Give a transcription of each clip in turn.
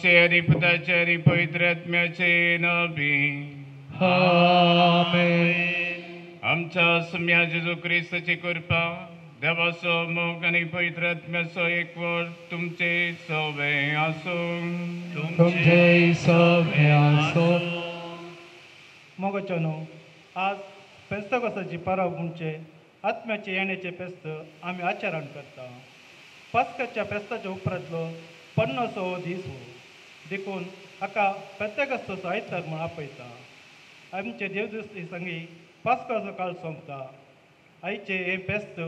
बापाचे आनी पुताचे आनी पवित्र आत्म्याचे नांवी आमेन. आमच्या सम्या जेजू क्रिस्ताची कृपा, देवाचो मोग आनी पवित्र आत्म्याचो एकवट तुमचे सवे आसूं. तुमचे सवे आसूं. मोगाचो न्हू, आज पेस्तकोसाची परब म्हणजे आत्म्याचे येण्याचे फेस्त आमी आचरण करता. पास्काच्या फेस्ताच्या उपरांतलो 50 हो दीस हो, देखून हाका प्रत्येकाचो आयतार म्हूण आपयता. आमचे देवदुस्ती संगी पास्काचो काळ सोंपता. आयचे हें फेस्त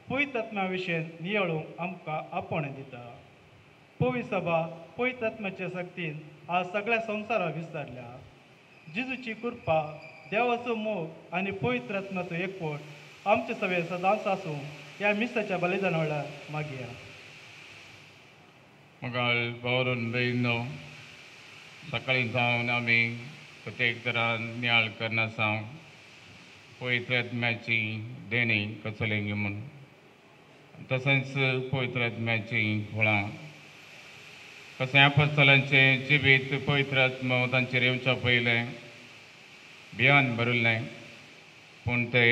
पवित्र आत्म्या विशयन नियाळूंक आमकां आपोवणें दिता. पवी सभा पवित्र आत्म्याच्या शक्तीन आज सगळ्या संवसाराक विस्तारल्या. जेजूची कृपा, देवाचो मोग आनी पवित्र आत्म्याचो एकवट आमचे सगळे सदांच आसूं ह्या मिसाच्या बलिदाना वेळार मागया. मगाल पावरून भयणो, सकाळीं जावन आमी प्रत्येक तरान नियाळ करनासांव पवित्र आत्म्याची देणी कसलेंगी म्हूण, तशेंच पवित्र आत्म्याची फळां कशें आपस्तलांचें जिवीत पवित्र आत्मो तांचेर येवच्या पयलें भियान भरिल्लें, पूण ते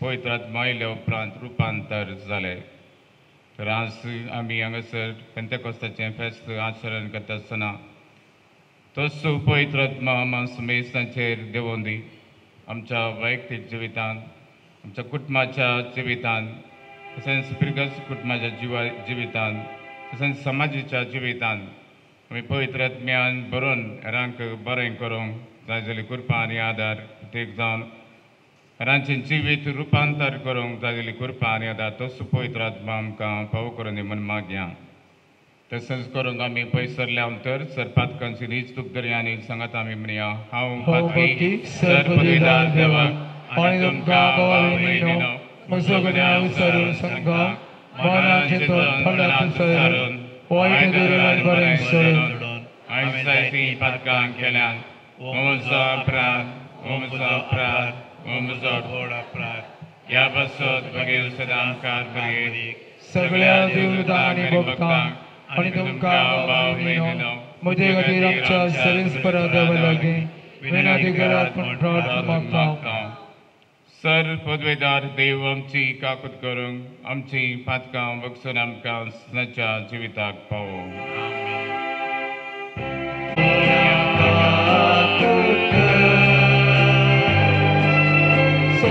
पवित्र आत्मो आयल्या उपरांत रुपांतर जालें. तर आज आमी हांगासर पेंतेकोस्ताचें फेस्त आचरण करता आसतना तोच पवित्र आत्मो आमकां समेस्तांचेर देंवोवन दी. आमच्या वैयक्तीक जिवितांत, आमच्या कुटुंबाच्या जिवितांत, तशेंच पिरगस कुटुंबाच्या जिवितांत, तशेंच समाजाच्या जिवितांत आमी पवित्र आत्म्यान भरून हेरांक बरें करूंक जाय जाल्ली कृपा आनी आदार प्रत्येक जावन हेरांचें जिवीत रुपांतर करूंक जाय जाल्ली कृपा आनी आदार तोच पवित्र आत्मा आमकां फावो करून दी म्हूण मागया. तशेंच करूंक आमी पयसरल्या तर सरपातकांची नीच दुखदरी आनी सांगात आमी म्हणया, हांव पातकी सर पदवीदार देवाक आनी तुमकां भावा म्हजो गुन्यांव विसरून सांगा, मनान चिंतून थोड्यान सारून वायट दुर्वान बरें सोडून हांवें जायतीं पातकां केल्यान, हो म्हजो अपराध, हो म्हजो अपराध, हो म्हजो व्हड अपराध. ह्या पासत बगेर सदां कारभारी सगळ्या देवदूतांक आनी भक्तांक आनी तुमकां भाव भयणींनो म्हजे खातीर आमच्या सर्वेस्परा देवा लागीं विनंती करात म्हूण प्रार्थना मागता. सर पदवेदार देव आमची काकूत करूंक आमची पातकां बगसून आमकां सदांच्या जिविताक पावोवं. So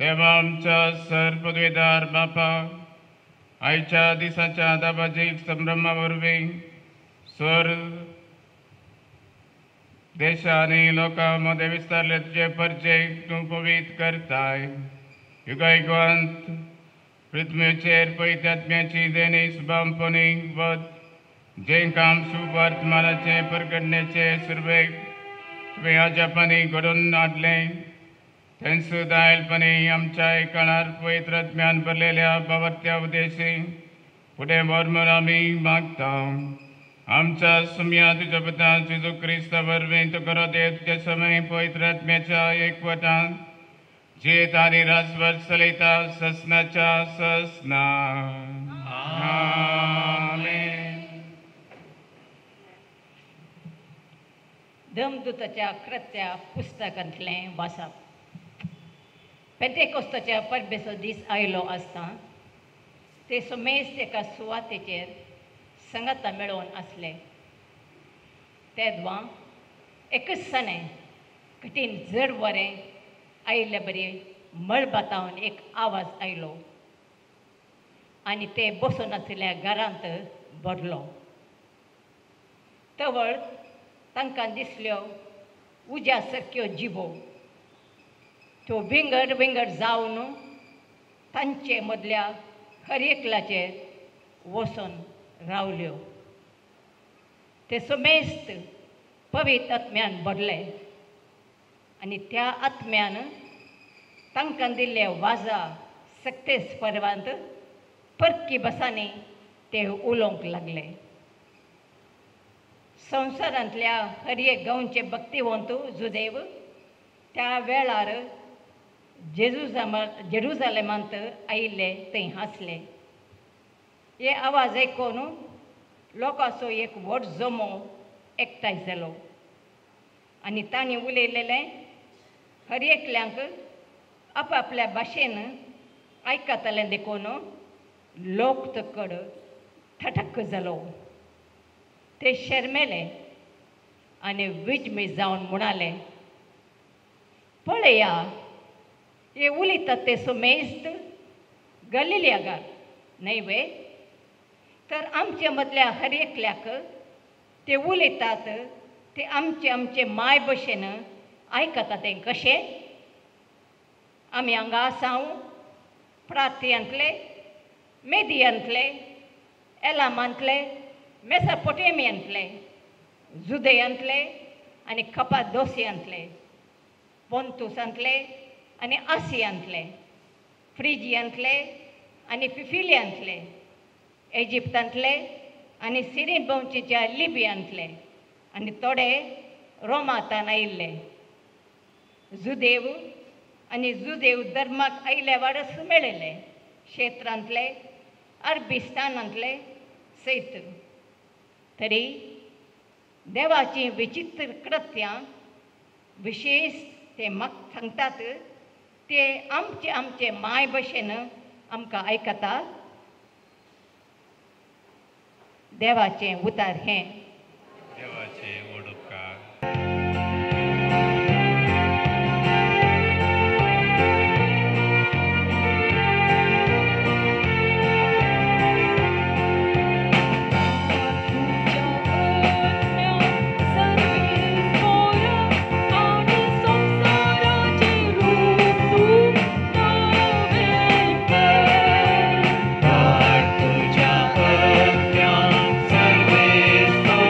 देवा आमच्या सर पदवेदार बापा, आयच्या दिसाच्या दाबाजीक संभ्रमा वरवीं सर देशा आनी लोकां मदें विस्तारले तुजे परजेक तूं पवित्र करताय. युगायुगांत पृथ्वीचेर पवित्र आत्म्याची देणी सुबामपणी वत जें काम सुवर्तमानाचें परगटण्याचें सुरवेक तुवें अजापांनी घडोवन हाडलें तेंच दायलपणी आमच्या काळार पवित्र आत्म्यान भरलेल्या बावर्त्या उद्देशी फुडें व्हर म्हूण आमी मागता. आमच्या सुमया तुज्या पुता जेजू क्रिस्ता वरवीं तूं करो देव तुज्या समय पवित्र आत्म्याच्या एकवटान जेत आनी रासभर चलयता ससनाच्या ससना. आमेन. धमदूताच्या कृत्या पुस्तकांतलें वाचप. पेंतेकोस्ताच्या परबेचो दीस आयलो आसता ते सुमेस्त एका सुवातेचेर संगता मेळोवन आसले. तेदवां एकच सणें कठीण जड वरें आयिल्ले बरी मळबातावन एक आवाज आयलो आनी ते बसून आशिल्ल्या घरांत भरलो. तवळ तांकां दिसल्यो उज्या सारक्यो जिबो, त्यो विंगड विंगड जावन तांचे मदल्या हर एकल्याचेर वचून रावल्यो. ते समेस्त पवित्र आत्म्यान भरले आनी त्या आत्म्यान तांकां दिल्ले वाजा सक्तेस पर्वांत परकी भासांनी ते उलोवंक लागले. संवसारांतल्या हर एक गांवचे भक्तिवंत जुदेव त्या वेळार जेरुजालेमांत आयिल्ले थंय हांसले. हे आवाज आयकून लोकांचो एक व्हड जमो एकठांय जालो आनी तांणी उलयलेलें हर एकल्यांक आपापल्या भाशेन आयकतालें देखून लोक तकड थटक जालो. ते शर्मेले आनी विजमी जावन म्हणाले, पळया हे उलयतात ते सुमेस्त गलिलियागार न्हय वे? तर आमचे मदल्या हर एकल्याक ते उलयतात ते आमचे आमचे माय भशेन आयकता तें कशें? आमी हांगा आसाव प्रातियांतले, मेदियांतले, एलामांतले, मेसोपोटेमियांतले, जुदयांतले आनी कपादोसियांतले, पोंतुसांतले आनी आसियांतले, फ्रिजियांतले आनी फिफिलियांतले, इजिप्तांतले आनी सिरीन भोंवचेच्या लिबियांतले आनी थोडे रोमांतान आयिल्ले. जुदेव आनी जुदेव धर्माक आयिल्ले वाडस मेळिल्ले क्षेत्रांतले, अरबिस्तानांतले सयत. तरी देवाचीं विचित्र कृत्यां विशेश ते म्हाका सांगतात ते आमचे आमचे माय भशेन आमकां आयकतात. देवाचें उतार हें. देवाचें व्हड उपकार. तुझ्या आत्म्या सर्वेस्पोर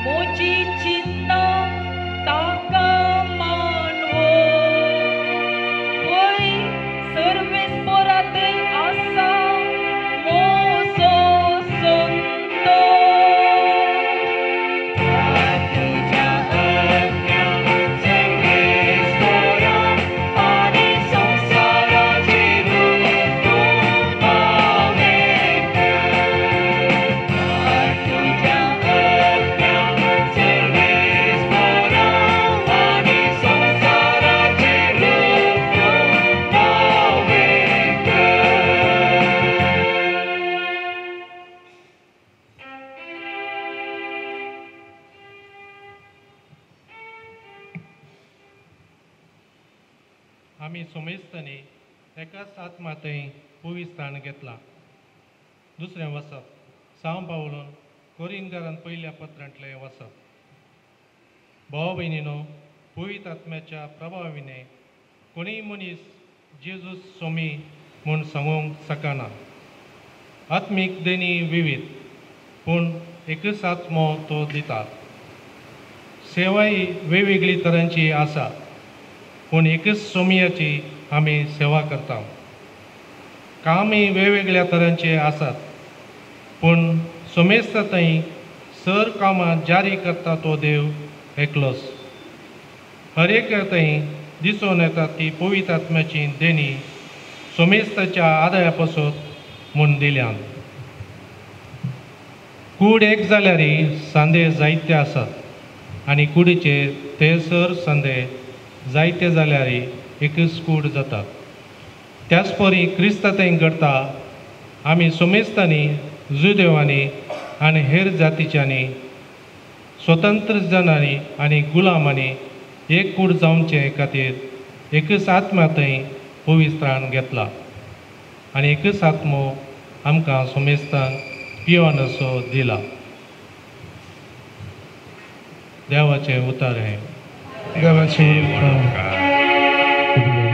मोजी चिन्ना ताका मानवो वय सर्वेस पोरात आसा मोसो संतो तुझ्या आज्ञा सर्वेस पोरा आनी संवसाराचे रूप तूं पावयता. तुझ्या आज्ञा सर्वेस पोरा आनी संवसाराचे रूप तूं पावयता. आमी सोमेस्तांनी एकाच आत्माथंय पवित्रताण घेतला. दुसरें वसप सांव पावलून कोरिनकारान पयल्या पत्रांतलें वसप. भाव भयणीनो, पवित्र आत्म्याच्या प्रभाविने कोणीय मनीस जेजूस सोमी म्हूण सांगूंक शकना. आत्मीक देणी विवीध, पूण एकच आत्मो तो दिता. सेवाय वेगवेगळी तरांची आसा, पूण एकच सोमयाची आमी सेवा करता. कामय वेगवेगळ्या तरांचे आसात, पूण सोमेस्त थंय सर कामां जारी करता तो देव एकलोच. हर एक थंय दिसून येता ती पवित्र आत्म्याची देणी सोमेस्ताच्या आदाया पासत म्हूण दिल्यान. कूड एक जाल्यार सांदे जायते आसात आनी कुडीचे ते सर सांदे जायते जाल्यार एकच कूड जाता. त्याच परी क्रिस्ता थंय घडटा. आमी सोमेस्तांनी, जुदेवांनी आनी हेर जातीच्यांनी, स्वतंत्र जणांनी आनी गुलामांनी एक कूड जावचे खातीर एकच आत्मा थंय पवित्रान घेतला आनी एकच आत्मो आमकां सोमेस्तांक पिवन असो दिला. देवाचें उतर हें. देवाचे उपकार. Bye.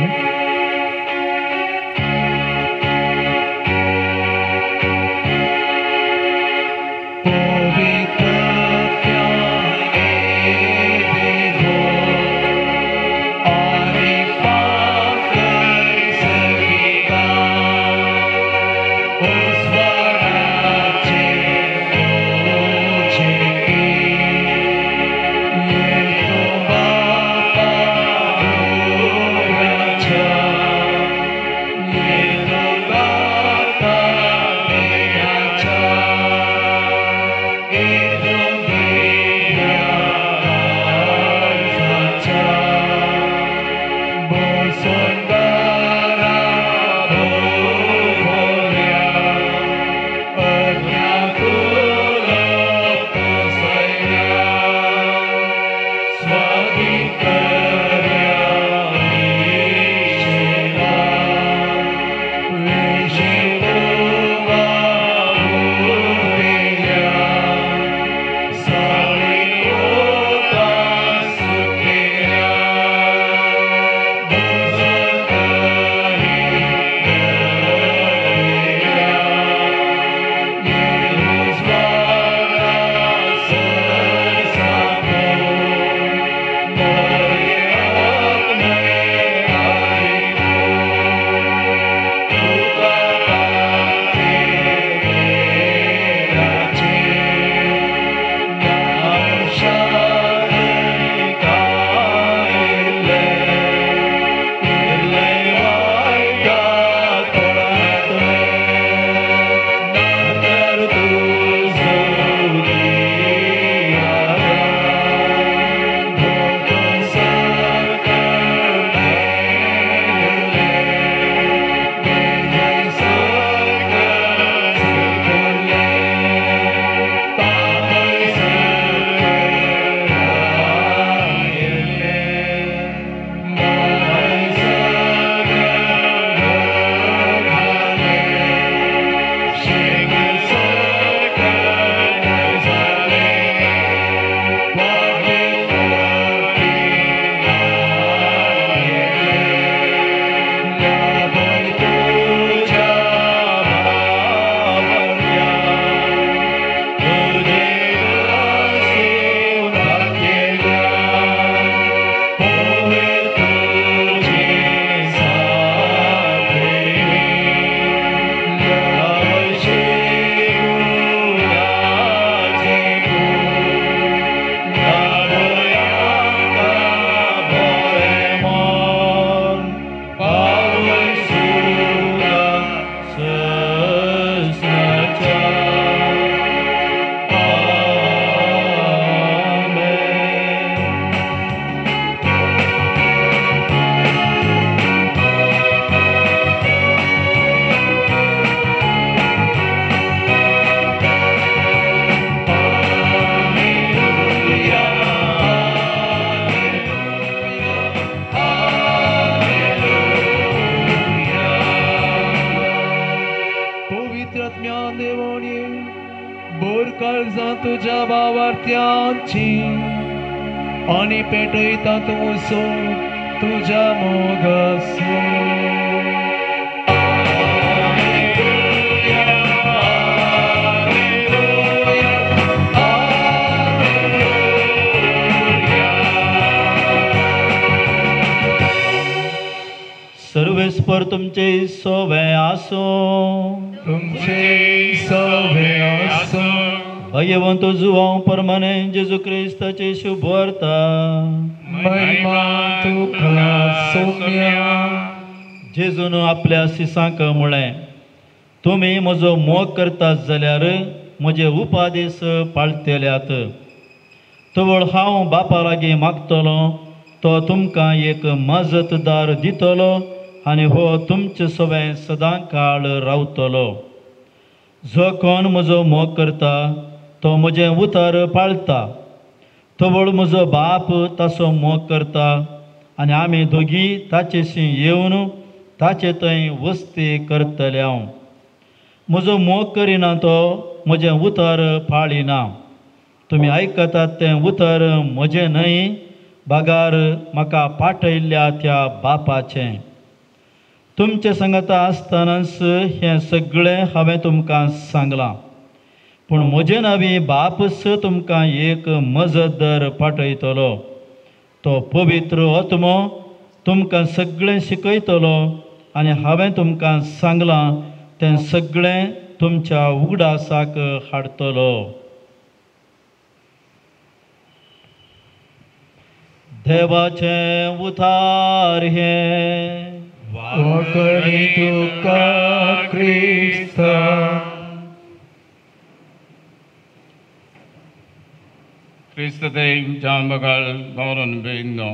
देवाची आनी पेटयता तूं सो तुज्या मोगासो. सर्वेस्पर तुमचे सोवे आसूं, तुमचे सोवे आसूं. भगवंत जुवांव परमाने जेजू क्रिस्ताचे शुभवार्ता. महिमा तुका सोम्या. जेजून आपल्या शिसांक म्हळें, तुमी म्हजो मोग करतात जाल्यार म्हजे उपादेश पाळटल्यात. तवळ हांव बापा लागीं मागतलो, तो तुमकां एक मजतदार दितलो आनी हो तुमचे सवें सदां काळ रावतलो. जो कोण म्हजो मोग करता तो म्हजें उतर पाळता. तवळ म्हजो बाप ताचो मोग करता आनी आमी दोगी ताचेशी येवन ताचे थंय वस्ती करतले. हांव म्हजो मोग करिना तो म्हजें उतर पाळिना. तुमी आयकतात तें उतर म्हजें न्हय, बागार म्हाका पाठयल्ल्या त्या बापाचें. तुमचे सांगाता आसतनाच हें सगळें हांवें तुमकां सांगलां, पूण म्हजे नांवी बापच तुमकां एक मजतदार पाठयतलो. तो पवित्र आत्मो तुमकां सगळें शिकयतलो आनी हांवें तुमकां सांगलां तें सगळें तुमच्या उगडासाक हाडटलो. देवाचें उतार हें. वाकणी तुका क्रिस्ता. क्रिस्त देव बगाल भावरून बेनो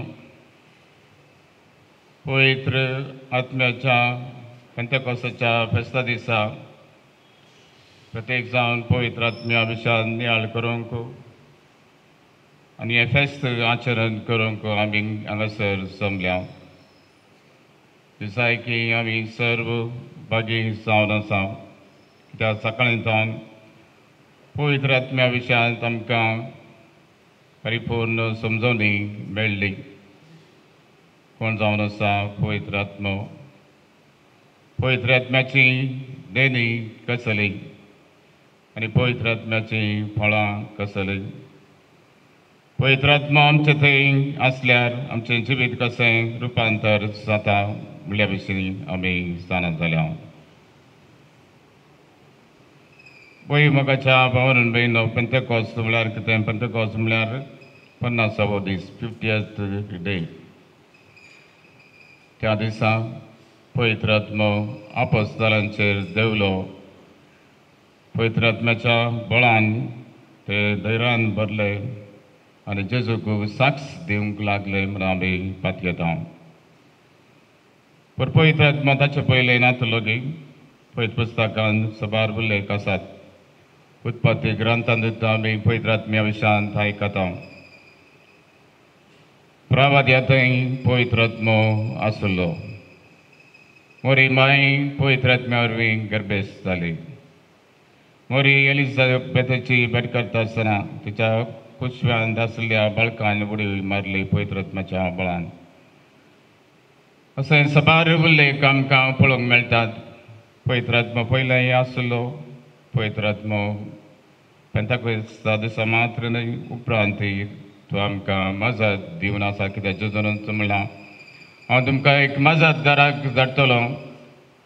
पवित्र आत्म्याच्या पेंतेकोसाच्या फेस्ता दिसा प्रत्येक जावन पवित्र आत्म्या विशान नियाळ करूंक आनी हें फेस्त आचरण करूंक आमी हांगासर जमल्या. दिसाय की आमी सर्व भागी जावन आसा. त्या सकाळीं जावन पवित्र आत्म्या विशयांत आमकां परिपूर्ण समजवणी मेळ्ळी. कोण जावन आसा पवित्र आत्मो, पवित्र आत्म्याची देणी कसली आनी पवित्र आत्म्याची फळां कसली. पवित्र आत्मा आमचे थंय आसल्यार आमचें जिवीत कशें रुपांतर जाता म्हणल्या विशीं आमी जाणा जाल्या. पय मोगाच्या भावान भयणो, पेंतेकोस्त म्हळ्यार कितें? पेंतेकोस्त म्हळ्यार 50वो दीस, 50th day. त्या दिसा पवित्र आत्मो आपोस्तलांचेर देंवलो. पवित्र आत्म्याच्या बळान ते धैर्यान भरले आनी जेजूक साक्ष दिवंक लागले म्हूण आमी पातयेता. पूण पवित्र आत्मा ताचे पयलें नातलो गी. पवित्र पुस्तकान सबार उल्लेख आसात. उत्पत्ती ग्रंथांत आमी पवित्र आत्म्या विशयांत आयकता. प्रवाद्या थंय पवित्र आत्मो आसलो. मोरी माय पवित्र आत्म्या वरवीं गर्भेस्त जाली. मोरी एलिझाबेथाची भेट करता आसतना तिच्या कुशव्यांत आसल्या बाळकान उडी मारली पवित्र आत्म्याच्या बळान. अशें सबार उल्लेख आमकां पळोवंक मेळटात. पवित्र आत्मो पयलें आसलो. पवित्र आत्मो पेंतेकोस्ता दिसा मात्र न्हय, उपरांत तो आमकां मजत दिवन आसा. कित्याक जेजून म्हणलां, हांव तुमकां एक मजतदाराक धाडटलो,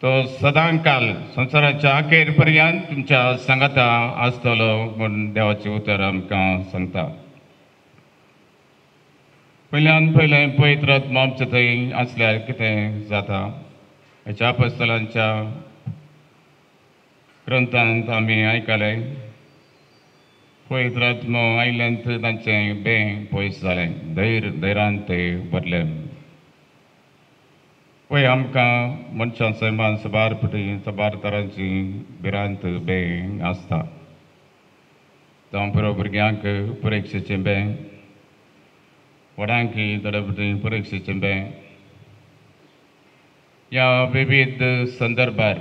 तो सदांकाल संवसाराच्या अखेर पर्यंत तुमच्या सांगाता आसतलो म्हूण देवाचें उतर आमकां सांगता. पयल्यान पयलें पवित्र आत्मो आमचे थंय आसल्यार कितें जाता हेच्या आपोस्तलांच्या ग्रंथांत आमी आयकलें. पवित्र आत्मो आयल्यान तांचें बें पयस जालें, धैर्यान ते भरलें. पळय आमकां मनशां सैमान सबार पटी सबार तरांची भिरांत बें आसता. जावं पुरो भुरग्यांक परिक्षेचें बें, व्हडांक थोडे पटी परिक्षेचें बें, ह्या विविध संदर्भार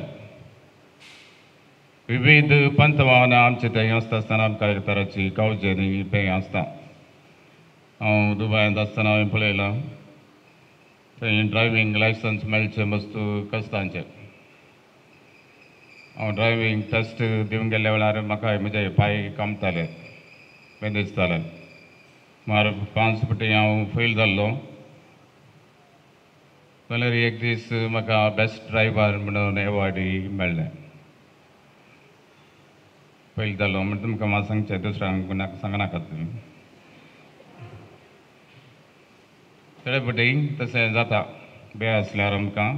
विविध पंथवाहनां आमचे थंय आसता आसतना आमकां एक तराची गांवचे पेय आसता. हांव दुबायांत आसतना हांवें पळयलां थंय ड्रायव्हींग लायसन्स मेळचें मस्त कश्टांचें. हांव ड्रायव्हींग टेस्ट दिवंक गेल्ल्या वेळार म्हाका म्हजे पांय कामताले, बें दिसताले. सुमार 5 फावटी हांव फेल जाल्लो. जाल्यार एक दीस म्हाका बेस्ट ड्रायव्हर म्हणून एवॉर्डूय मेळ्ळें. फेल जालो म्हण तुमकां म्हाका सांगचें, दुसऱ्यांक कोणाक सांगनाकात तुमी. थोडे फावटी तशें जाता, बे आसल्यार आमकां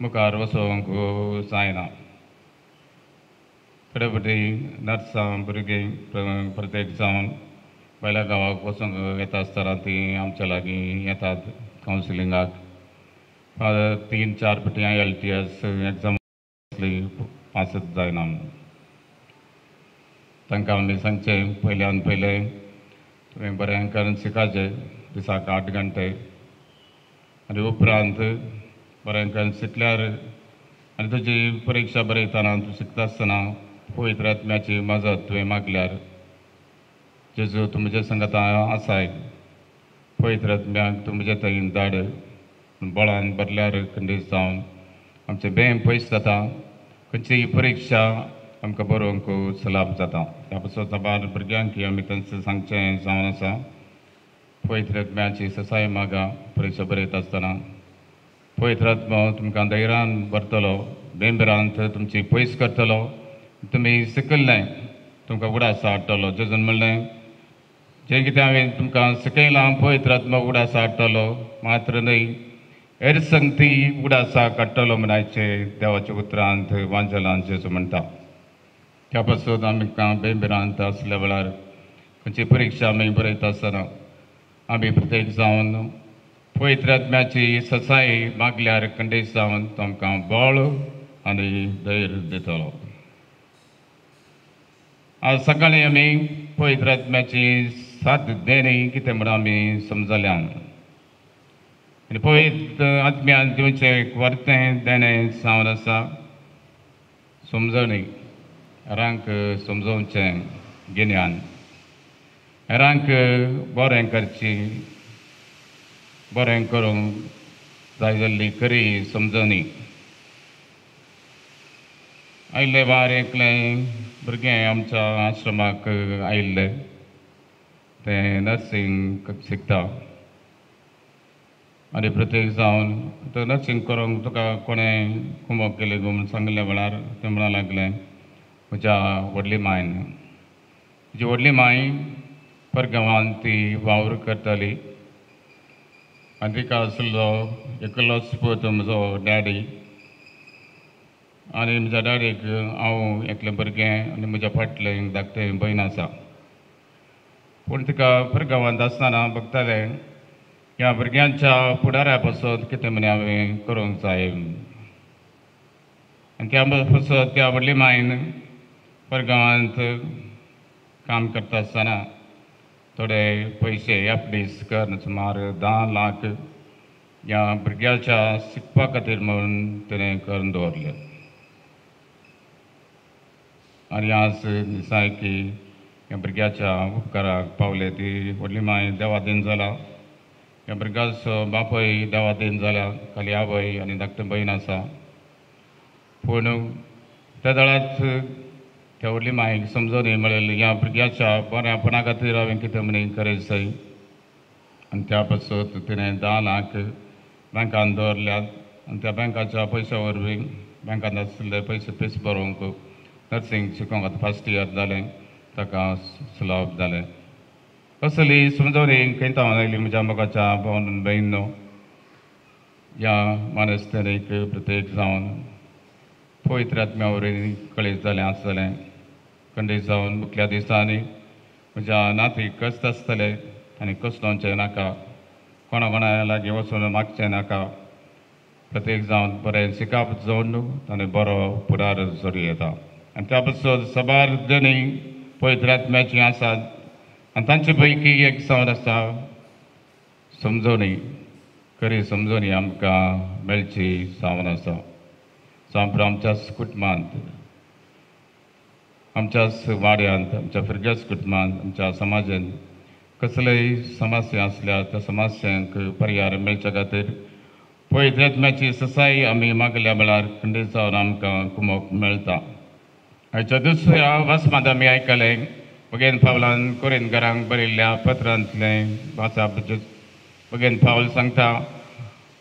मुखार वचोंक जायना. थोडे फावटी नर्सां भुरगीं प्रत्येक जावन भायल्या गांवाक वचोंक येता आसतना तीं आमच्या लागीं येतात कावन्सिलिंगाक. 3-4 फावटी IELTS exam आसली पासच जायना. तांकां आमी सांगचें पयल्यान पयलें तुवें बरें करून शिकाचें दिसाक 8 घंटे, आनी उपरांत बरें करून शिकल्यार आनी तुजी परिक्षा बरयतना तूं शिकता आसतना पवित्र आत्म्याची मजत तुवें मागल्यार जेजू तूं म्हज्या संगता आसाय, पवित्र आत्म्याक तूं म्हज्या थंय धाड, बळान भरल्यार खंडीत जावन आमचें बें पयस जाता, खंयचीय परिक्षा आमकां बरोवंक सलाब जाता. त्या पासून साबार भुरग्यांक आमी तांचें सांगचें जावन आसा, पवित्र आत्म्याची ससाय मागा परिक्षा बरयता आसतना. पवित्र आत्मो तुमकां धैर्यान भरतलो, बेंबरांत तुमची पयस करतलो, तुमी शिकल्लें तुमकां उडास हाडटलो. जेजून म्हणलें जें कितें हांवें तुमकां शिकयलां पवित्र आत्मो उडास हाडटलो, मात्र न्हय हेर संगती उडासा काडटलो म्हणायचें देवाच्या उतरांत वांजलांत जेजू म्हणटा. त्या पासून आमकां बेंबरांत आसल्या वेळार खंयची परिक्षा आमी बरयता आसतना आमी प्रत्येक जावन पवित्र आत्म्याची ससाय मागल्यार खंडीत जावन तो आमकां बळ आनी धैर्य दितलो. आज सकाळीं आमी पवित्र आत्म्याची सात देणी कितें म्हण आमी समजल्यान आनी पवित्र आत्म्यान दिवचें वर्तें देणें जावन आसा समजणी, हेरांक समजोवचें गिन्यान, हेरांक बरें करची, बरें करूंक जाय जाल्ली खरी समजणी. आयिल्ले वार एकलें भुरगें आमच्या आश्रमाक आयिल्लें, तें नर्सिंग शिकता आनी प्रत्येक जावन तो नर्सिंग करूंक तुका कोणें कुमक केली गो म्हूण सांगल्या वेळार तें म्हणूंक लागलें म्हज्या व्हडली मांयन. म्हजी व्हडली मांय परगांवान ती वावर करताली आनी तिका आसलो एकलोच पूत म्हजो डॅडी, आनी म्हज्या डॅडीक हांव एकलें भुरगें आनी म्हज्या फाटलें धाकटें भयण आसा. पूण तिका परगांवांत आसतना बगतालें ह्या भुरग्यांच्या फुडारा पासत कितें म्हण हांवें करूंक जाय, आनी त्या पासत त्या व्हडली मांयन परगांवांत काम करता आसतना थोडे पयशे एफडीस करून सुमार 10 लाख ह्या भुरग्याच्या शिकपा खातीर म्हणून तिणें करून दवरले. आनी आज दिसाय की ह्या भुरग्याच्या उपकाराक पावले. ती व्हडली मांय देवादीन जाला, ह्या भुरग्याचो बापूय देवादीन जाला, खाली आवय आनी धाकटें भयण आसा. पूण त्या दळात त्या व्हडली मांयक समजून मेळिल्ली ह्या भुरग्याच्या बऱ्यापणा खातीर हांवें कितें म्हण करयसय, आनी त्या पासत तिणें 10 लाख बँकान दवरल्यात आनी त्या बँकाच्या पयशां वरवीं बँकान आशिल्ले पयशे पयशे बरोवंक नर्सिंग शिकोंक आतां फर्स्ट इयर जालें, ताका सुलभ जालें. कसली समजवणी खंय तावन आयली म्हज्या मोगाच्या भावन भयणीनो, ह्या मानस्तरीक प्रत्येक जावन पवित्र आत्म्या वरवीं कळीत जालें आसतलें. खंडीत जावन मुखल्या दिसांनी म्हज्या नातीक कश्ट आसतले आनी कसलोचें नाका, कोणा कोणा लागीं वचून मागचें नाका, प्रत्येक जावन बरें शिकप जावन आनी बरो फुडार जोडूं येता. आनी त्या पासून साबार जणी पवित्र आत्म्याचीं आसात आनी तांचे पैकी एक जावन आसा समजवणी, खरी समजवणी आमकां मेळची जावन आसा. जावं आमच्या कुटुंबांत आमच्याच वाड्यांत, आमच्या फिरगेज कुटुंबांत, आमच्या समाजांत कसलेय समस्या आसल्यार त्या समस्यांक पर्याय मेळच्या खातीर पवित्र आत्म्याची ससाई आमी मागल्या वेळार खंडीत जावन आमकां कुमोक मेळटा. हाच्या दुसऱ्या वाचपांत आमी आयकलें बगेन पावलान कोरिंतकारांक बरयल्ल्या पत्रांतलें वाचप. बगेन पावल सांगता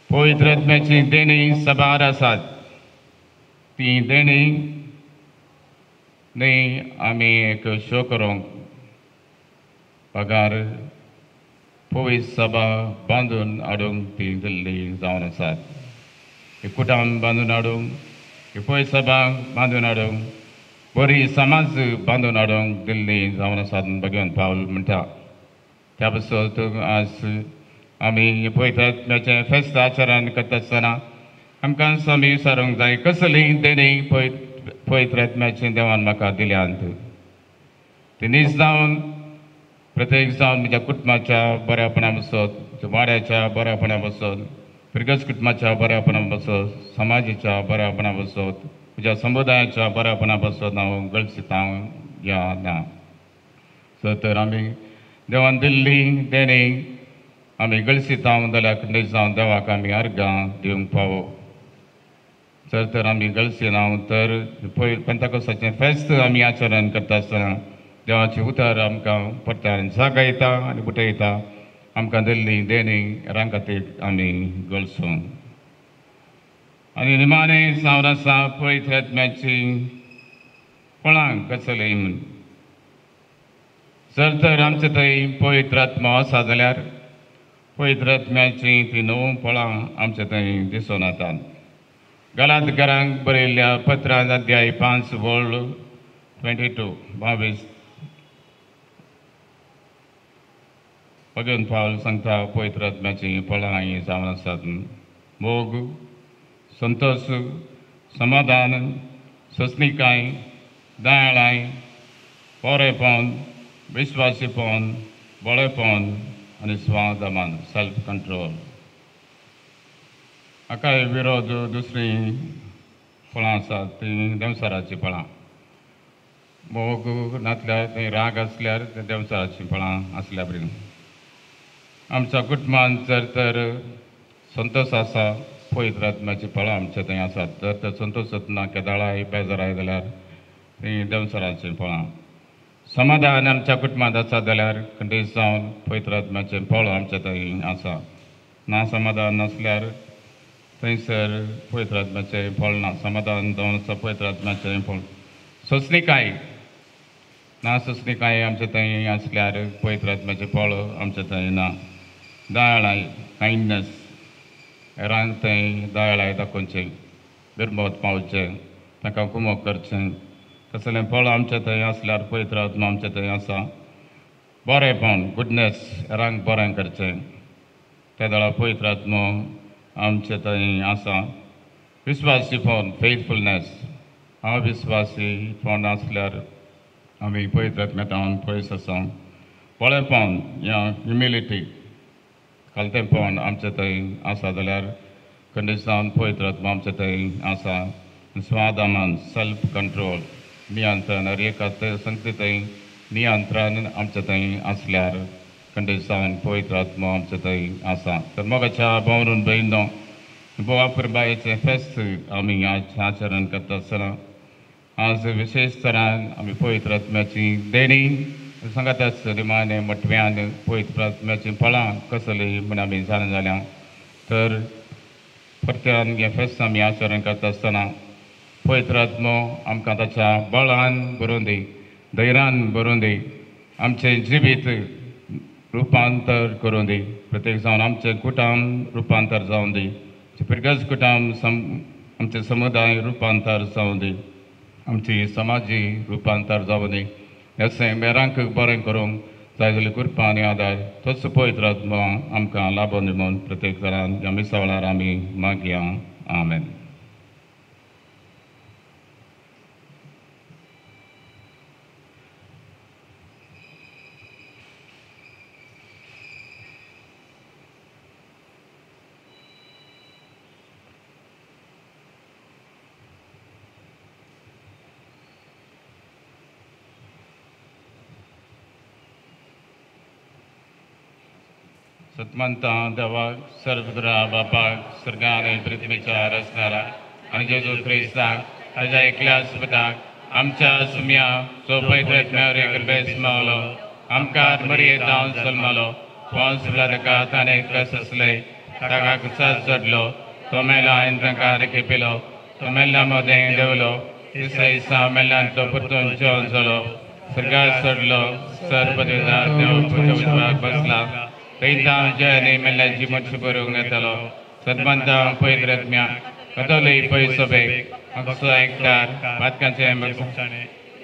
पवित्र आत्म्याची देणी सबार आसात, ती देणी न्ही आमी एक शो करूंक पगार पवित्र सभा बांदून हाडूंक ती दिल्ली जावन आसात. एक कुटाम बांदून हाडूंक, एक पवित्र सभा बांदून हाडूंक, बरी समाज बांदून हाडूंक दिल्ली जावन आसात भगवंत पावल म्हणटा. त्या पासत आज आमी पवित्र आत्म्याचें फेस्त आचरण करता आसतना आमकां आमी विचारूंक जाय कसली देणी पवित्र आत्म्याचें देवान म्हाका दिल्यांत. ती नीज जावन प्रत्येक जावन म्हज्या कुटुंबाच्या बऱ्यापणा पासत, वाड्याच्या बऱ्यापणा पासत, फिरगज कुटुंबाच्या बऱ्यापणा पासत, समाजाच्या बऱ्यापणा पासत, म्हज्या समुदायाच्या बऱ्यापणा पासत हांव गळसिता या ना. सो तर आमी देवान दिल्ली देणी आमी गळसिता जाल्यार खंडीत जावन देवाक आमी अर्गां दिवंक पावो. जर तर आमी गळसिना तर पेंताकोसाचें फेस्त आमी आचरण करता आसतना देवाचें उतर आमकां परत्यान जागयता आनी बुटयता. आमकां दिल्ली देणी हेरां खातीर आमी गळसूं. आनी निमाणें जावन आसा पवित्र आत्म्याची फळां कसली म्हूण. जर तर आमचे थंय पवित्र आत्मो आसा जाल्यार पवित्र आत्म्याची ती णव फळां आमचे थंय दिसून येतात. गलातकारांक बरयल्ल्या पत्रांत अध्याय 5 वळ 22 22 भगवंत पावल सांगता पवित्र आत्म्याची फळां हीं जावन आसात. मोग, संतोष, समाधान, सोंसणीकाय, दयाळाय, बरेपण, विस्वासीपण, बळेपण आनी स्वादमान, सेल्फ कंट्रोल. हाकाय विरोध दुसरीं फळां आसात तीं देंवचाराचीं फळां. मोग नासल्यार थंय राग आसल्यार ते देंवचाराचीं फळां आसल्या बरी. आमच्या कुटुंबांत जर तर संतोष आसा पवित्र आत्म्याचीं फळां आमच्या थंय आसात. जर तर संतोष ना केदाळाय बेजाराय जाल्यार तीं देंवचाराचीं फळां. समाधान आमच्या कुटुंबांत आसा जाल्यार खंडीत जावन पवित्र आत्म्याचें फळ आमच्या थंय आसा. ना समाधान नासल्यार थंयसर पवित्र आत्म्याचें फळ ना. समाधान जावन आसा पवित्र आत्म्याचें फळ. सोंसणीकाय ना, सोंसणीकाय आमच्या थंय आसल्यार पवित्र आत्म्याचें फळ आमच्या थंय ना. दयाळाय, कायंडनेस, हेरांक थंय दयाळाय दाखोवचें, बिरमत पावचें, तांकां कुमोक करचें, तसलें फळ आमच्या थंय आसल्यार पवित्र आत्मा आमच्या थंय आसा. बरेंपण, गुडनेस, हेरांक बरें करचें, त्या वेळार पवित्र आत्मो आमचे थंय आसा. विस्वासीपण, फेथफुलनेस, अविस्वासीपण आसल्यार आमी पवित्र आत्म्या पयस आसा. बळेपण या ह्युमिलिटी, खालतेंपण आमचे थंय आसा जाल्यार खंडीत जावन पवित्र आत्मा आमचे थंय आसा. स्वादमान, सेल्फ कंट्रोल, नियंत्रण, हर एका संगती थंय नियंत्रण आमचे थंय आसल्यार खंडीत जावन पवित्र आत्मा आमचे थंय आसा. तर मोगाच्या भावरून भयणो, गोवा पुरबायेचें फेस्त आमी आज आचरण करता आसतना आज विशेश तरान आमी पवित्र आत्म्याची देणी सांगाताच निमाणें मटव्यान पवित्र आत्म्याचीं फळां कसलीं म्हूण आमी जाणा जाल्या. तर परत्यान हें फेस्त आमी आचरण करता आसतना पवित्र आत्मो आमकां ताच्या बळान भरून दी, धैर्यान भरून दी, आमचें जिवीत रुपांतर करून दी. प्रत्येक जावन आमचें कुटुंब रुपांतर जावन दी, फिरगज कुटुंब आमचें समुदाय रुपांतर जावन दी, आमची समाजी रुपांतर जावं दी. अशें मेरांक बरें करूंक जाय जाल्यार कृपा आनी आदार तोच पवित्र आत्मो आमकां लाबोवन दी म्हूण प्रत्येक जाणान ह्या मिसा वेळार आमी मागया. आमेन. सतमंता देवाक सर्वद्रा बापाक स्वर्गान आनी पृथ्वीच्या रचणारा आनी जेजू क्रिस्ताक ताज्या एकल्या सुताक आमच्या सुम्या सोपयत बेस मावलो आमकां मरये जावन जल्मलो वंश ताका ताणें कस आसले ताका कुसास चडलो तो मेलो आनी तांकां खेपिलो तो मेल्ल्या मदें देंवलो तिसऱ्या दिसा मेल्ल्यान तो परतून जेवण जालो स्वर्गार चडलो सर्वदेवता देव उजवाक बसला थंयता जय मेल्ल्याची मच्छ बरोवंक येतलो सदमंता पवित्र आत्म्या कतोली पय सभेक मगसो एकदार पातकांचें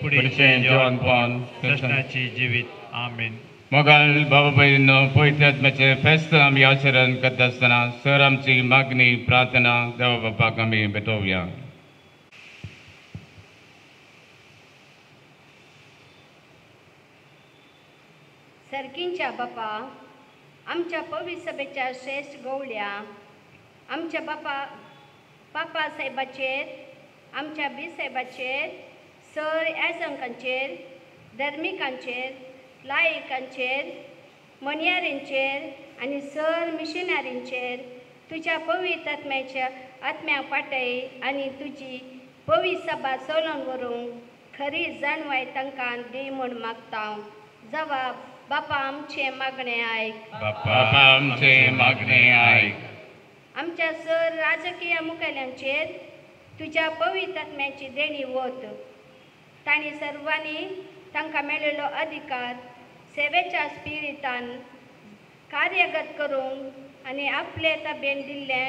पुढचें जेवण पावन कृष्णाची जिवीत. आमेन. मोगाल बाबा भयणींनो, पवित्र आत्म्याचें फेस्त आमी आचरण करता आसतना सर आमची मागणी प्रार्थना देवा बापाक आमी भेटोवया. सर्कींच्या बापा, आमच्या पवित्र सभेच्या श्रेश्ठ गवळ्या, आमच्या बापा बापा साहेबाचेर, आमच्या बी साहेबाचेर, सर याजकांचेर, धर्मिकांचेर, लायकांचेर, मनियारींचेर आनी सर मिशनरींचेर तुज्या पवित्र आत्म्याच्या आत्म्याक पाटय आनी तुजी पवित्र सभा चलोवन व्हरूंक खरी जाणवाय तांकां दी म्हूण मागता. जवाब बापा आमचें मागणें आयक. बापा आमचें मागणें आयक. आमच्या सर राजकीय मुखेल्यांचेर तुज्या पवित्र आत्म्याची देणी वत. तांणी सर्वांनी तांकां मेळिल्लो अधिकार सेवेच्या स्पिरितान कार्यगत करूंक आनी आपले ताबेन दिल्ले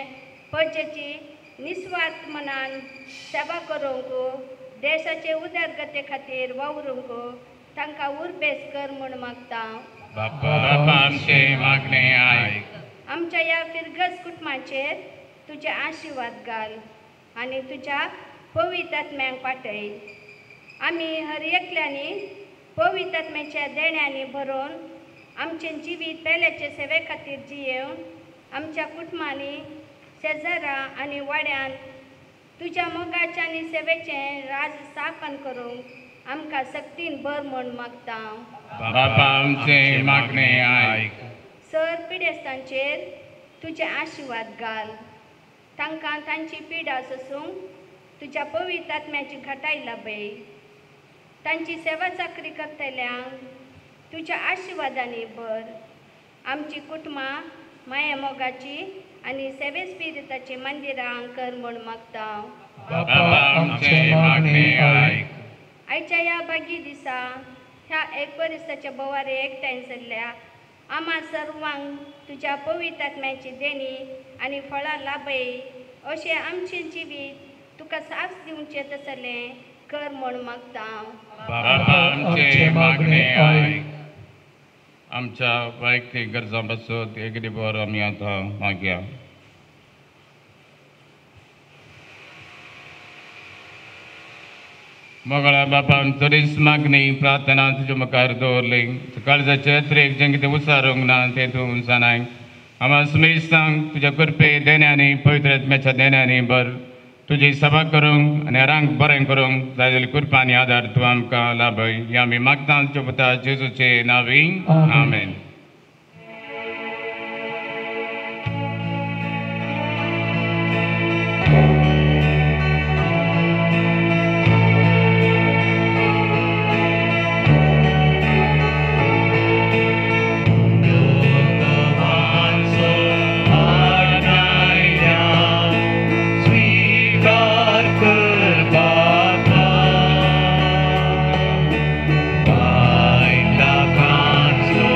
पज्जेची निस्वार्थ मनान सेवा करूंक, देशाचे उदरगते खातीर वावरूंक तांकां उर्बेस कर म्हूण मागता. बापा आमचें मागणें आयक. आमच्या ह्या फिरगज कुटुंबाचेर तुजे आशिर्वाद घाल आनी तुज्या पवित्र आत्म्यांक पाटय. आमी हर एकल्यांनी पवित्र आत्म्याच्या देण्यांनी भरोवन आमचें जिवीत पेल्याचे सेवे खातीर जियेवन आमच्या कुटुंबांनी, शेजारा आनी वाड्यान तुज्या मोगाचें आनी सेवेचें राज स्थापन करूंक आमकां सक्तीन भर म्हूण मागता. बापा आमचें मागणें आयक. सर पिडेस्तांचेर तुजे आशिर्वाद घाल. तांकां तांची पिडा सोसूंक तुज्या पवित्र आत्म्याची घटाय लाभय. तांची सेवा चाकरी करतल्यांक तुज्या आशिर्वादांनी भर. आमची कुटुंबां माया मोगाची आनी सेवे स्पिरिताची मंदिरां कर म्हूण मागता. बापा आमचें मागणें आयक. आयच्या ह्या बागी दिसा ह्या एक परिस्ताच्या बोवारे एकठांय जाल्ल्या आमा सर्वांक तुज्या पवित्र आत्म्याची देणी आनी फळां लाभय अशें आमचें जिवीत तुका साक्ष दिवचें तसलें कर म्हूण मागता. बापा आमचें मागणें आयक. आमच्या वैयक्तीक गरजां पासून एक दिवर आमी आतां मागया. मोगळा बापान चडीच मागणी प्रार्थना तुज्या मुखार दवरली. काळजाचे त्रेक जें कितें उसारूंक ना तें तूं जाणाय. आमा सुमेश सांग तुज्या कृपे देण्यांनी पवित्र आत्म्याच्या देण्यांनी भर. तुजी सभा करूंक आनी हेरांक बरें करूंक जाय जाल्यार कृपा आनी आदार तूं आमकां लाभय. हें आमी मागता तुज्या पुता जेजूचे नांवी. आमेन. स्वीकार कर बापा, बायला कांचो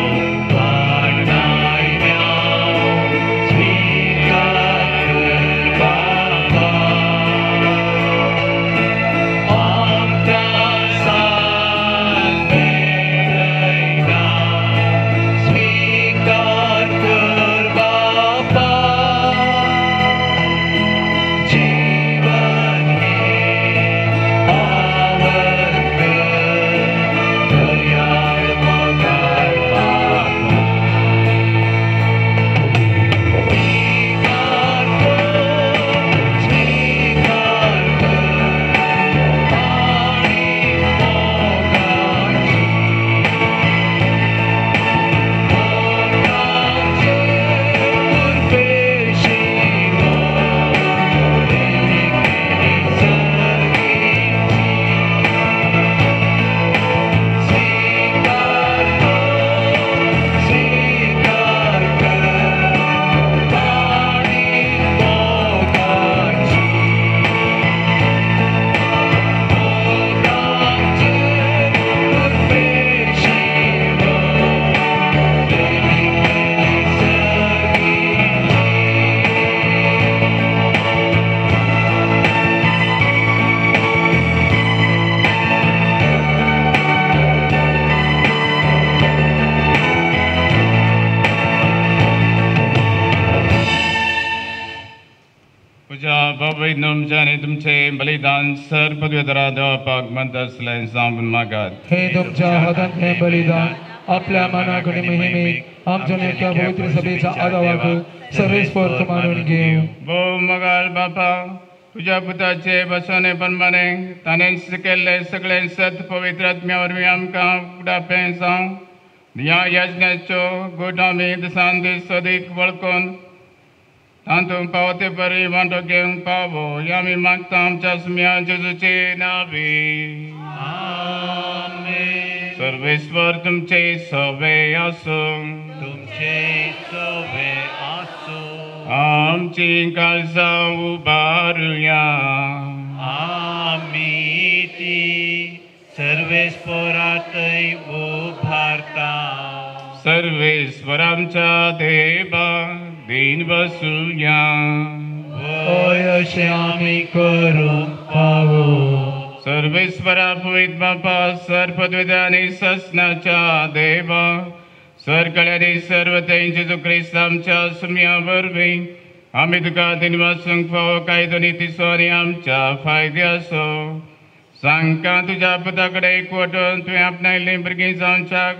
भयणो आनी तुमचे बलिदान सर पदवेतरा देवापाक म्हणत आसलें सांगून मागात. हे तुमच्या हातांतलें बलिदान आपल्या मनाक आनी महिमेक आमच्या नेत्या पवित्र सभेच्या आदावाक सर्वेस्पर मानून घेवं. भोव मगाळ बापा, तुज्या पुताचे बसवणे प्रमाणे ताणें केल्लें सगळें सत पवित्र आत्म्या वरवीं आमकां उडापें जावं. ह्या यज्ञाचो गूट आमी दिसान दीस अदीक वळखून तातूंत पावते परी वांटो घेवंक पावो हें आमी मागता आमच्या सुम्या जेजूचे नांवी. सर्वेस्पर तुमचे सवे आसूं. तुमचे सवे आसूं. आमची काळजां उबारुया. आमी ती सर्वेस्परातय उबारता. सर्वेस्पर आमच्या देवा दीन बसुया. होय अशें आमी करूंक पावो. सर्वेस्परा पवित्र बापा, सर पदवेदा आनी ससनाच्या देवा, सरकळ्यांनी सर्व तेंचे जेजू क्रिस्त आमच्या सुम्या वरवीं आमी तुका दिनवासूंक फावो कायदो नितीचो आनी आमच्या फायद्याचो. सांगका तुज्या पुता कडेन एकवटून तुवें आपणायल्लीं भुरगीं जावच्याक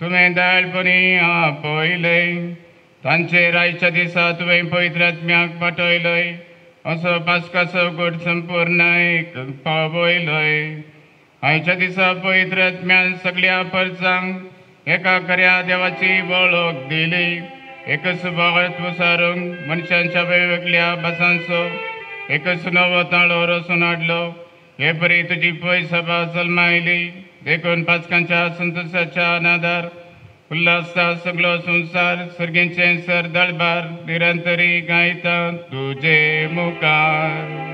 तुवें दयाळपणी आपयलें. तांचेर आयच्या दिसा तुवें पवित्र आत्म्याक पाठयलय असो पास्काचो गूट संपूर्ण एक पावयलय. आयच्या दिसा पवित्र आत्म्यान सगळ्या परसांक एका खऱ्या देवाची वळख दिली. एकच भावार्थ पसारूंक मनशांच्या वेगवेगळ्या भासांचो एकच नवो ताळो रचून हाडलो. हे परी तुजी पय सभा जल्मायली. देखून पास्कांच्या संतोशाच्या नादार उल्हासता सगळो संवसार. सर्गेंचे सर दळबार निरंतरी गायता तुजे मुखार.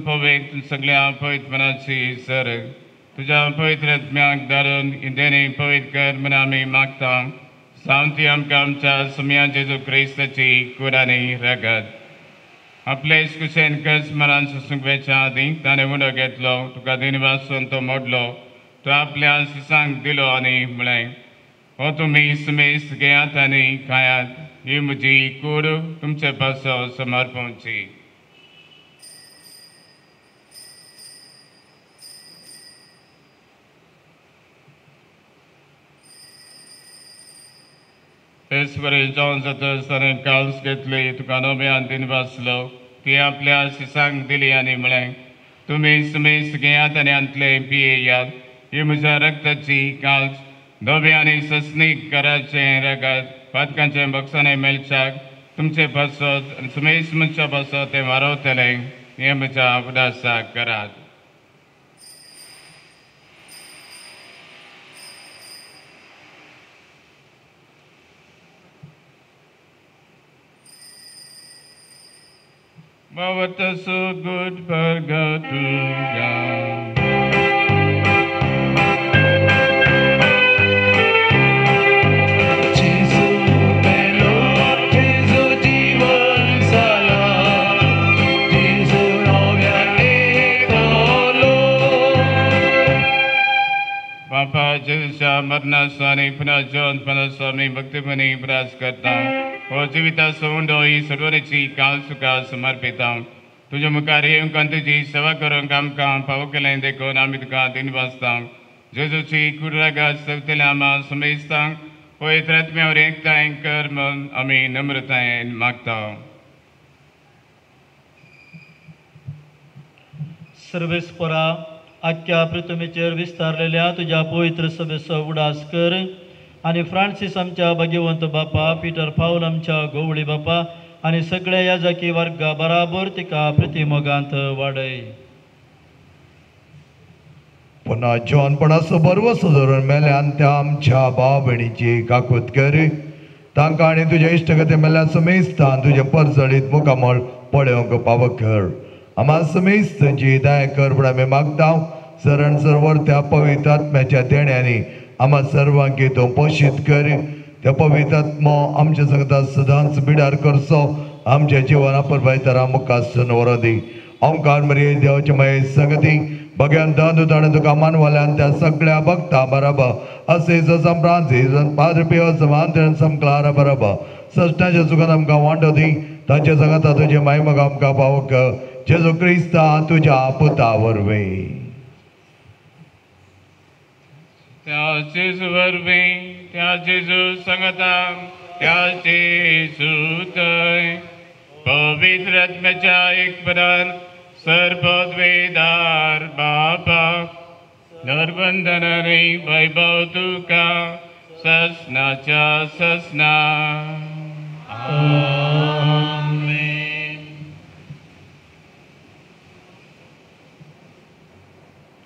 पवित्र सगळ्या पवित्रपणाची सर तुज्या पवित्र आत्म्याक धाडून देणे पवित्र कर म्हूण आमी मागता. सावंती आमकां आमच्या सुम्या जेजू क्रिस्ताची कूड आनी रगत. आपले कुशेन कस मरान सोसूंक वेच्या आदीं ताणें उडो घेतलो, तुका दिनवासून तो मोडलो, तो आपल्या शिसांक दिलो आनी म्हळें, हो तुमी सुमेस घेयात आनी खायात, ही म्हजी कूड तुमचे पासो समर्पणची. तेच जावन जातच ताणें काल्स घेतली, तुका नव्यान दिनवासलो, ती आपल्या शिसांक दिली आनी म्हळें, तुमी सुमेस घेयात आनी हांतलें पियेयात, ही म्हज्या रक्ताची काल्स, धवे आनी ससनीक कराचें रगत, पातकांचें बक्षाणें मेळच्याक तुमचे पासत आनी सुमेस मनशा पासत तें वारवतलें, हें म्हज्या उदासाक करात. Bhavata so good purgatuya. Jesu melo, Jesu jivan sala, Jesu novya ekolo. बापा जेजूच्या मरणाचो आनी पुनर्जिवंतपणाचो आमी भक्तीपणी उगडास करता. हो जिविताचो उंडो ही सोडवणेची काल तुका समर्पिता. तुज्या मुखार येवंक आनी तुजी सेवा करूंक आमकां फावो केलें देखून आमी तुका दिनवासता. जेजूची कुडरागात सगतल्या आमा समेस्तांक पवित्र आत्म्यावर एकताय कर म्हूण आमी नम्रतायेन मागता. सर्वेस्परा आख्ख्या पृथ्वीचेर विस्तारलेल्या तुज्या पवित्र सभेचो उडास कर आनी फ्रांसीस आमच्या भाग्यवंत बापा, पिटर पावल आमच्या गोवळी बापा आनी सगळ्या याजकी वर्गा बराबर तिका प्रतिमोगांत वाडय. पुन्हा जॉनपणाचो बरवसो धरून मेल्यान त्या आमच्या भाव भयणीची काकूत कर. तांकां आनी तुज्या इश्टगती मेल्या समेस्तान तुजें परजळीत मुखामळ पळोवंक पावो कर. आमा समेस्तांची दया कर म्हूण आमी मागता. सरण सर्वर त्या पवित्र आत्म्याच्या देण्यांनी आमा सर्वांक तूं पोशीत कर. त्या पवित्र आत्मो आमच्या सांगता सदांच बिडार करचो आमच्या जिवना परबायतारा मुखार व्हरो दी. ओंकार मरिये देवाचे माये संगती भग्यान दान ताणें तुका मानवल्यान त्या सगळ्या भक्ता बराबर असे संप्रांसी पाद्र समान समक्लारा बराबर सष्टाच्या सुखान आमकां वांटो दी. ताच्या सांगता तुजे मायमग आमकां पावक जेजू क्रिस्ता तुज्या पुता वरवीं. त्या जेजू वरवीं, त्या जेजू सांगता, त्या जेजू थंय पवित्र आत्म्याच्या एकपरान सर्वद्वेदार बापा नरबंधनाने वैभव तुका ससनाच्या ससना. आमेन.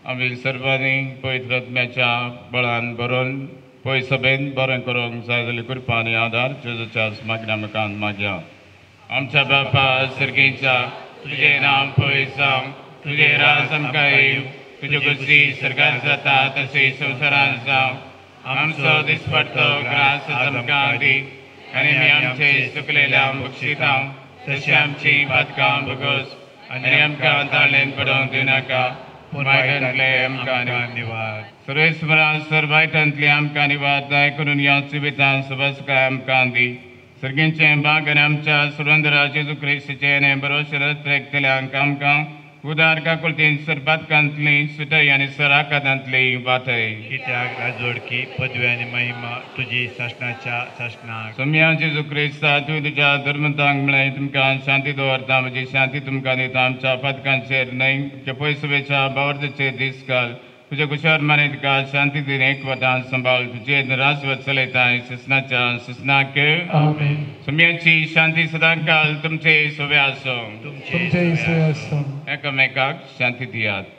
आमी सर्वांनी पवित्र आत्म्याच्या बळान भरून पय सभेन बरें करूंक जाय जाल्यार कृपा आनी आदार जेजूच्या मागण्या मुखान मागया. आमच्या बापा सर्गीच्या तुजें नांव पवित्र जावं, तुजें राज आमकां येवं, तुज्यो गोश्टी सरकार जाता तशें संवसारांत जावं. आमचो दिसपट्टो ग्रास आमकां दी आनी आमी आमचे चुकलेल्या बक्षिता तशें आमची पातकां भोगोस आनी आमकां ताळेन पडोवंक दिवनाका, पूण वायटांतले आमकां निवार. सर्वेस्परा सर वायटांतले आमकां निवार दया करून ह्या जिवितांत सुबसकाय आमकां दी. सर्गींचें भाग आनी आमच्या सुरंदरा जेजू क्रिस्ताचें आनी बरोसर त्रेकतल्यांक आमकां उदार काकुळतीन सर पातकांतली सुटय आनी सर आकादांतली वाटय. कित्याक राजवडकी पदवी आनी महिमा तुजी सासणाच्या सासणाक. सोम्या जेजू क्रिस्ता तूं तुज्या धर्मतांक म्हळें तुमकां शांती दवरता, म्हजी शांती तुमकां दिता. आमच्या पातकांचेर न्हय तुमच्या पयसुवेच्या बावर्दाचेर दीस घाल. तुज्या कुशार माने तुका शांती दिन एकवटान सांबाळ. तुजे राजवत चलयता ससनाच्या ससनाक. आमेन. सोम्याची शांती सदांकाल तुमचे सोवे आसूं. तुमचे सोवे आसूं. एकामेकाक शांती दियात.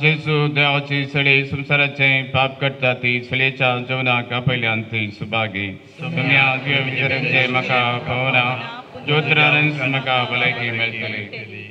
जेजू देवाची सळी संवसाराचे पाप करता ती सळयेच्या जेवणाक आपयल्यान ती सुभागी. तुमी विचारांचे म्हाका पावना ज्योतिरांस म्हाका भलायकी मेळटली.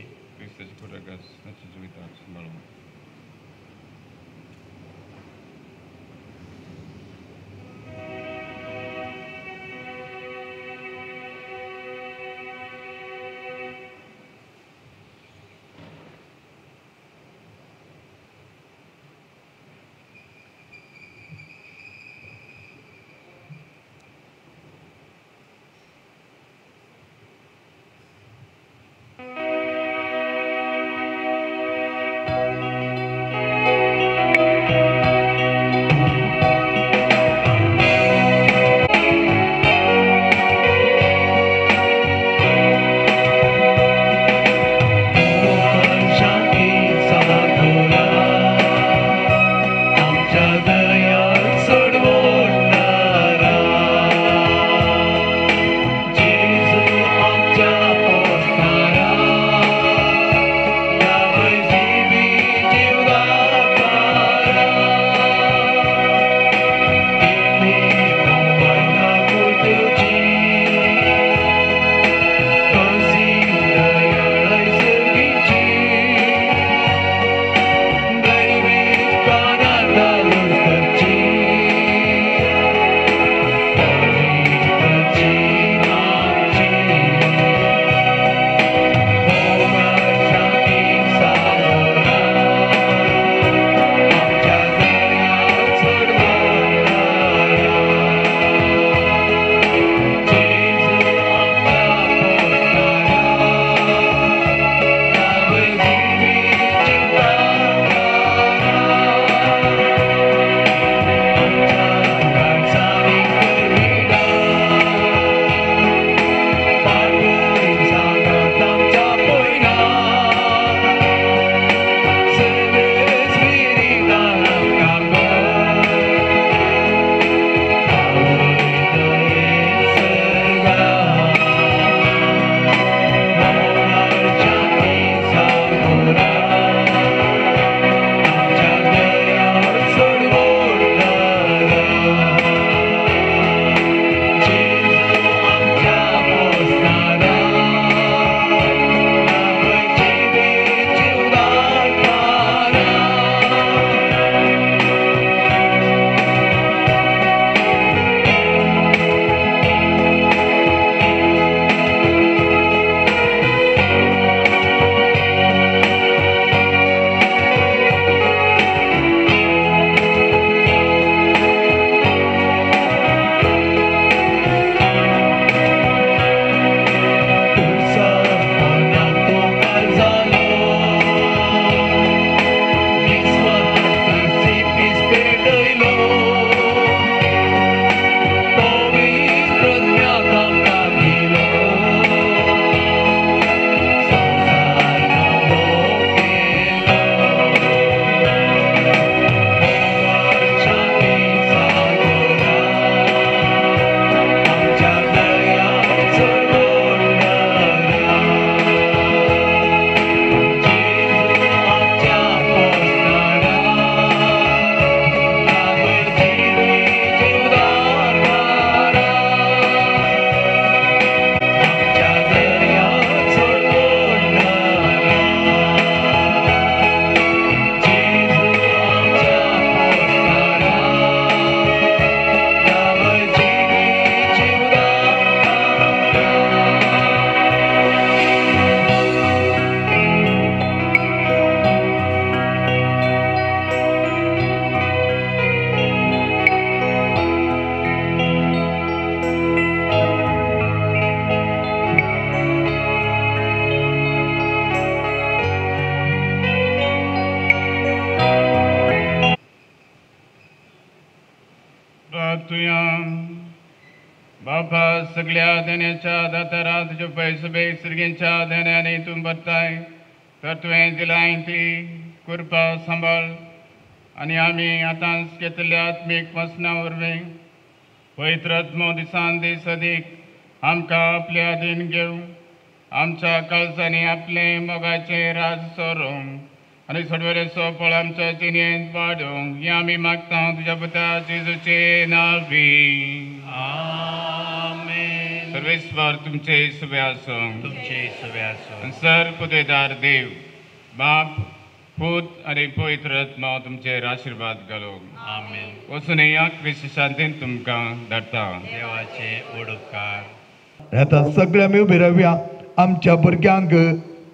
बापा सगळ्या देण्याच्या दातारा तुज्या पयसुबे सर्गेंच्या देण्यांनी तूं भरताय तर तुवें दिलाय ती कृपा सांबाळ आनी आमी आतांच घेतल्या आत्मीक वसना वरवीं पवित्र आत्मो दिसान दीस अदीक आमकां आपल्या अधीन घेवं आमच्या काळजांनी आपलें मोगाचें राज सोरूंक आनी सडवेरेचो फळ आमच्या जिणेंत वाडोवंक हें आमी मागता तुज्या पुता जेजूचे नांवी. आमेन. सर्वेस्वर तुमचे सुबे आसूं. तुमचे सुबे आसूं. सर पुदेदार देव बाप पूत आनी पवित्र आत्मा तुमचेर आशिर्वाद घालूं. आमेन. वचून या क्रिस्त शांतीन तुमकां धाडटा. देवाचे उपकार. आतां सगळे आमी उबी रावया. आमच्या भुरग्यांक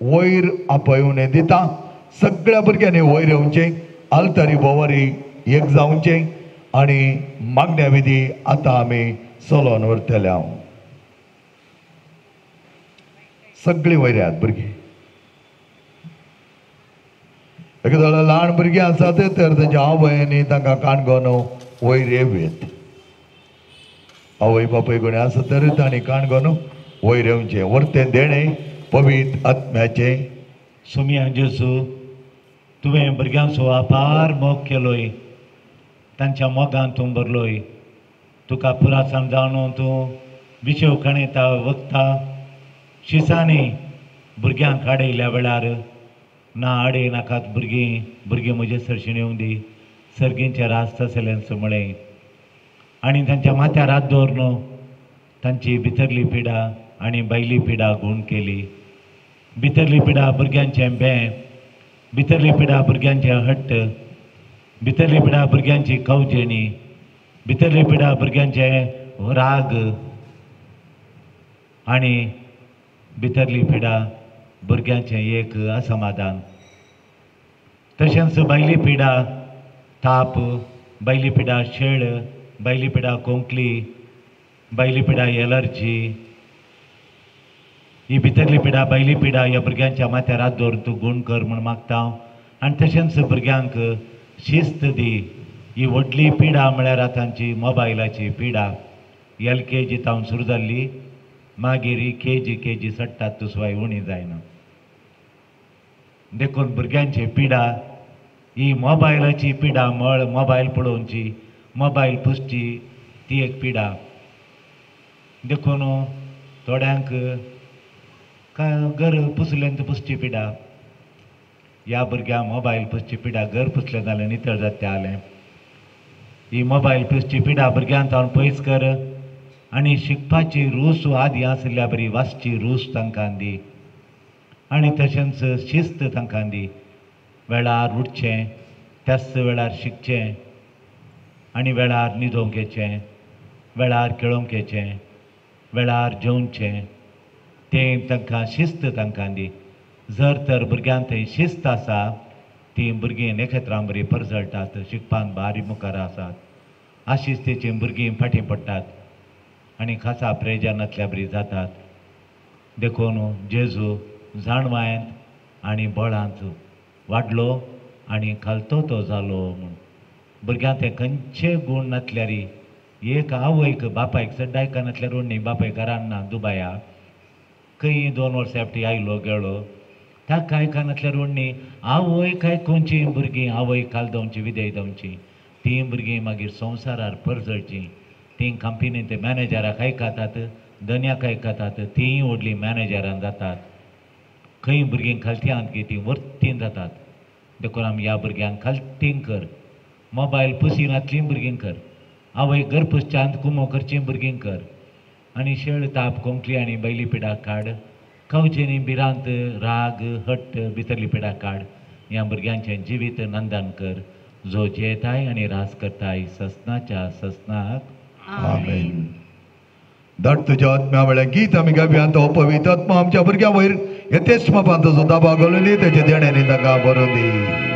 वयर आपयवणें दिता. सगळ्या भुरग्यांनी वयर येवचें, आल्तारी भोंवारी एक जावचें आनी मागण्या विधी आतां आमी चलोवन व्हरतले. हांव सगळीं वयर येयात भुरगीं. एक जाल्यार ल्हान भुरगीं आसात तर तांच्या आवयांनी तांकां काणगोन वयर येवयेत. आवय बापूय कोणी आसा तर तांणी काणगोन वयर येवचें. वरतें देणें पवित्र आत्म्याचें. सोमिया जेजू, तुवें भुरग्यांचो अपार मोग केलोय, तांच्या मोगान तूं भरलोय. तुका पुरासान जावन तूं विशेव खणयता वखता शिसांनी भुरग्यांक आडयल्या वेळार ना आडय नाकात भुरगीं, भुरगीं म्हजे सरशीं येवं दी, सर्गींचे राज तसल्यांचो म्हळें. आनी तांच्या माथ्यार हात दवर तांची भितरली पिडा आनी भायली पिडा गूण केली. भितरली पिडा भुरग्यांचें बें, भितरली पिडा भुरग्यांचें हट्ट, भितरली पिडा भुरग्यांची कवजेणी, भितरली पिडा भुरग्यांचें राग आनी भितरली पिडा भुरग्यांचें एक असमाधान. तशेंच भायली पिडा ताप, भायली पिडा शेळ, भायली पिडा कोंकली, भायली पिडा एलर्जी. ही भितरली पिडा भायली पिडा ह्या भुरग्यांच्या माथ्यार हात दवर तूं गूण कर म्हूण मागता हांव. आनी तशेंच भुरग्यांक शिस्त दी. ही व्हडली पिडा म्हळ्यार आतांची मोबायलाची पिडा. LKG तावन सुरू जाल्ली, मागीर ही KG चडटात तुसवाय उणी जायना. देखून भुरग्यांची पिडा ही मोबायलाची पिडा मळ मोबायल पळोवची, मोबायल पुसची ती एक पिडा. देखून थोड्यांक घर पुसलें तर पुसची पिडा, ह्या भुरग्यांक मोबायल पुसची पिडा, घर पुसलें जाल्यार नितळ जाता जालें. ही मोबायल पुसची पिडा भुरग्यांक तावन पयस कर आनी शिकपाची रूस आदी आशिल्ल्या बरी वाचची रूस तांकां दी आनी तशेंच शिस्त तांकां दी. वेळार उठचें, त्याच वेळार शिकचें आनी वेळार न्हिदोवंक येचें, वेळार खेळोवंक येचें, वेळार जेवचें. तें तांकां शिस्त तांकां दी. जर तर भुरग्यांक थंय शिस्त आसा तीं भुरगीं नखेत्रां बरी परजळटात, शिकपान भारी मुखार आसात. आशिस्तेचीं भुरगीं फाटीं पडटात आनी खासा प्रेजनांतल्या बरी जातात. देखून जेजू जाणवायेंत आनी बळांत वाडलो आनी खालतो तो जालो म्हूण. भुरग्यांक ते खंयचे गूण नासल्यारी एक आवयक बापायक सड्डां आयकनासल्यार उण्णी बापाय घरान ना दुबाया खंय 2 वर्सां फावटी आयलो गेलो ताका आयकनासल्यार उण्णी आवय काय खंयची भुरगीं आवय काल जावची विदेय जावची तीं भुरगीं मागीर संवसारार परजळचीं. तीं कंपनीन ते मॅनेजराक आयकतात, धनयाक आयकतात, तींय व्हडलीं मॅनेजरान जातात. खंय भुरगीं खालती गी तीं वरतीं जातात. देखून आमी ह्या भुरग्यांक खालतीं कर, मोबायल पुसिनातलीं भुरगीं कर, आवय घर पुसच्यांत कुमो करचीं भुरगीं कर आनी शेळ ताप कोंकली आनी बैली पिडा काड, कवचेनी भिरांत राग हट्ट भितरली पिडा काड. ह्या भुरग्यांचें जिवीत नंदन कर, जो जेताय आनी रास करताय ससनाच्या ससनाक. आमेन. धाड तुज्या आत्म्या वेळा गीत आमी गावया. तो पवित्र आत्मा आमच्या भुरग्यां वयर यथेच मापान तुजो दाबा घालून दी, तेच्या देण्यांनी तांकां बरोवन दी.